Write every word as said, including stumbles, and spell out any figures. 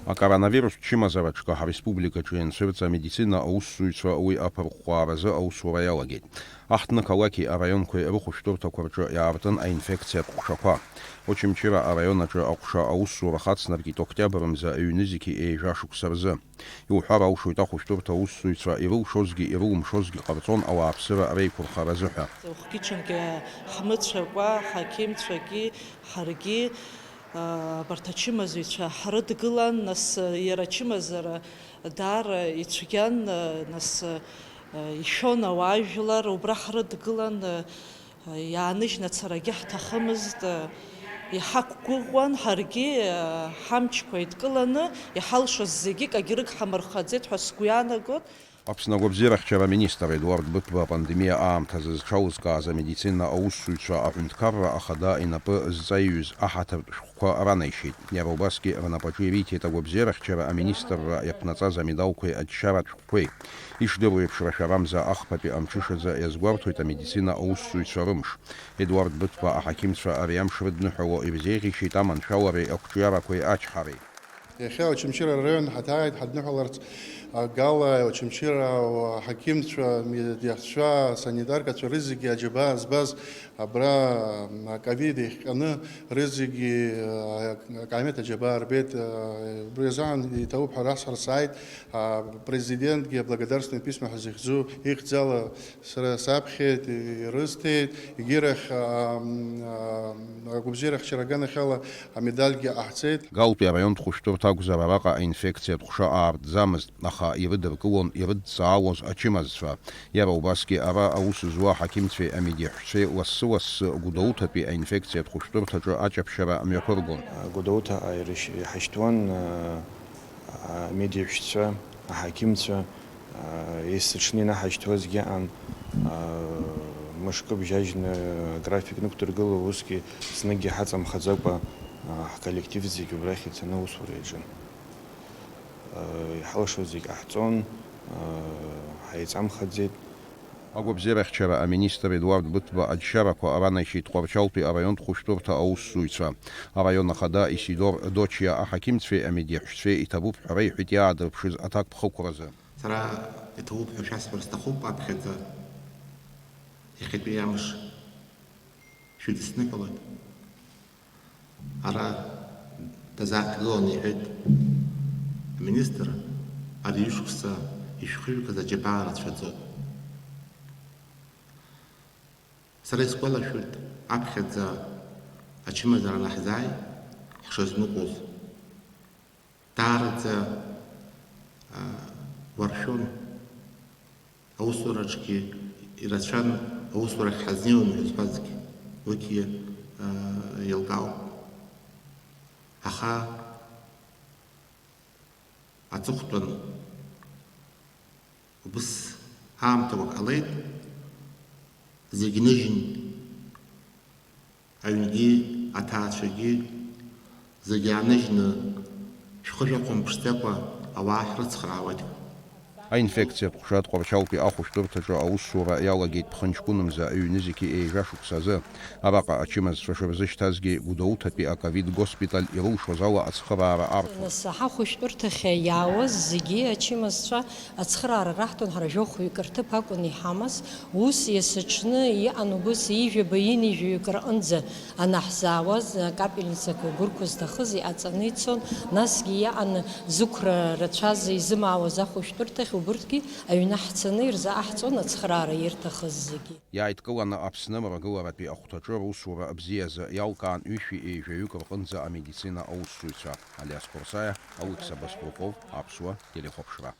Акоронавирустә чымазараҿы ҳареспубликаҿы ианцәырҵ амедицина аусзуҩцәа уи аԥырҟәҟәааразы аусура иалагеит. Аҳҭнықалақьи араионқәеи рыхәышәтәырҭақәа рҿы иаартын аинфекциатә ҟәшақәа. Очамчыра араион аҿы аҟәша аусзура хацнаркит октиабр мза ҩнызқьи ҩажәа шықәса рзы. Иуҳәар алшоит, ахәышәтәырҭа аусзуҩцәа ирылшозгьы ирылымшозгьы ҟарҵон ауааԥсыра реиқәырхаразы ҳәа. Уахгьы-ҽынгьы ҳмыцәакәа, ҳақьымцәагьы, ҳаргьы, а, абарҭ ачымазаҩцәа ҳрыдгылан, нас, иара ачымазара даара ицәгьан, нас, ишәон ауаажәлар, убра ҳрыдгылан, иааныжьны ацарагьы ҳҭахымызт, иҳақәгәыӷуан, ҳаргьы, ҳамчқәа еидкыланы, иҳалшоз зегьы кагьырык ҳамырхаӡеит ҳәа сгәы иаанагоит. Аԥсны агәабзиарахьчара аминистр Едуард Быҭәба апандемиа аамҭазы зҽалызкааз амедицина аусзуҩцәа аҳәынҭқарра ахада инапы зҵаиҩыз аҳаҭыртә шәҟәқәа ранеишьеит. Иара убасгьы рнапаҿы ириҭеит агәабзиарахьчара аминистрра иаԥнаҵаз амедалқәеи аџьшьаратә шәҟәқәеи. Ишдыру еиԥш, рашәарамза ахԥатәи амҽышазы иазгәарҭоит амедицина аусзуҩцәа рымш. Едуард Быҭәба аҳақьымцәа ари амш рыдныҳәало ирзеиӷьеишьеит аманшәалареи ақәҿиарақәеи ачҳареи. Иахьа Очамчыра араион ҳаҭааит ҳадныҳәаларц, акала Очамчыра аҳақьымцәа, медиахцәа, санитаркацәа рызегьы аџьабаа збаз абра, м, аковид иахҟьаны рызегьы, а, акаамеҭ аџьабаа рбеит, а, убри азыҳәан иҭабуп ҳәа расҳәар сааит, а, Президентгьы аблагодарственное письма ҳәа зыхьӡу ихьӡала Сара саԥхьеит, ирысҭеит, егьирахь, ам, ам, агәабзиарахьчара аганахьала амедальгьы ҟаҳҵеит. Галтәи араионтә хәышәтәырҭа акәзар, араҟа аинфекциатә ҟәша аартӡамызт, аха ирыдыркылон ирыдҵаалоз ачымазцәа. Иара убасгьы ара аус зуа аҳақьымцәеи амедиаҳәшьцәеи лассы-лассы Гәдоуҭатәи аинфекциатә хәышәтәырҭаҿы аҷаԥшьара мҩаԥыргон. Гәдоуҭаҟа ирышь-, иҳашьҭуан, а, амедиаҳәшьцәа, аҳақьымцәа, есыҽны инаҳашьҭуазгьы аан, мышкы бжьажьны аграфик нықәдыргыло, усгьы зныкгьы ҳаҵамхаӡакәа, ҳколлектив зегьы убрахь ицаны аусура иаҿын. Иҳалшоз зегь ҟаҳҵон, ҳаиҵамхаӡеит. Агәабзиарахьчара аминистр Едуард Быҭәба аџьшьарақәа ранашьеит Тҟәарчалтәи араионтә хәышәтәырҭа аусзуҩцәа. Араион ахада Исидор Дочиа аҳақьымцәеи амедиаҳәшьцәеи иҭабуп ҳәа реиҳәеит иаадырԥшыз аҭакԥхықәразы. Сара иҭабуп ҳәа шәасҳәар сҭахуп, аԥхьаӡа иахьатәи амш шәыдысныҳәалоит. Ара дазааҭгыланы иҳәеит аминистр, ари ҩышықәса ишәхыҩгаз аџьабаа рацәаӡоуп. Сара исгәалашәоит, аԥхьаӡа ачымазара анаҳзааи, ҳшазныҟәоз. Даараӡа, а, уаршәон. Аусураҿгьы ирацәан, аусурахь ҳазнеиуам ҳәа зҳәазгьы, уигьы, а, еилкаауп. Аха аҵыхәтәан убыс аамҭақәак ҟалеит, зегь ныжьын. Аҩнгьы, аҭаацәагьы зегьы ааныжьны, шәхы шәақәымԥшӡакәа ауаа ҳрыцхраауеит. Аинфекциатә ҟәша Тҟәарчалтәи ахәышәтәырҭаҿы аусура иалагеит ԥхынҷкәынмза ҩнызқьи ҩажәа шықәса азы. Араҟа ачымазцәа шырзышьҭазгьы Гәдоуҭатәи аковид госпиталь ирылшоз ала ацхыраара арҭон. Нас ҳахәышәтәырҭахь иаауаз зегьы ачымазцәа ацхыраара раҳҭон, ҳара жәохәҩык рҭыԥ акәын иҳамаз. Ус иасыҽны иҟан убыс ҩажәаба-ҩынҩажәаҩык рҟынӡа анаҳзаауаз, акапельницақәа гәырқәа зҭахыз иҟаҵаны ицон, насгьы иҟан зықәра рацәаз изымаауаз ахәышәтәырҭахь, убырҭгьы аҩны ҳцаны ирзааҳҵон ацхыраара ирҭахыз зегьы. Иааидкыланы Аԥсны Мрагыларатәи ахәҭаҿы русура бзиазы иалкаан ҩышәи ҩажәаҩык рҟынӡа амедицина аусзуҩцәа. Алиас Қәарсаиа, Алықьса Баструков, Аԥсуа телехәаԥшра.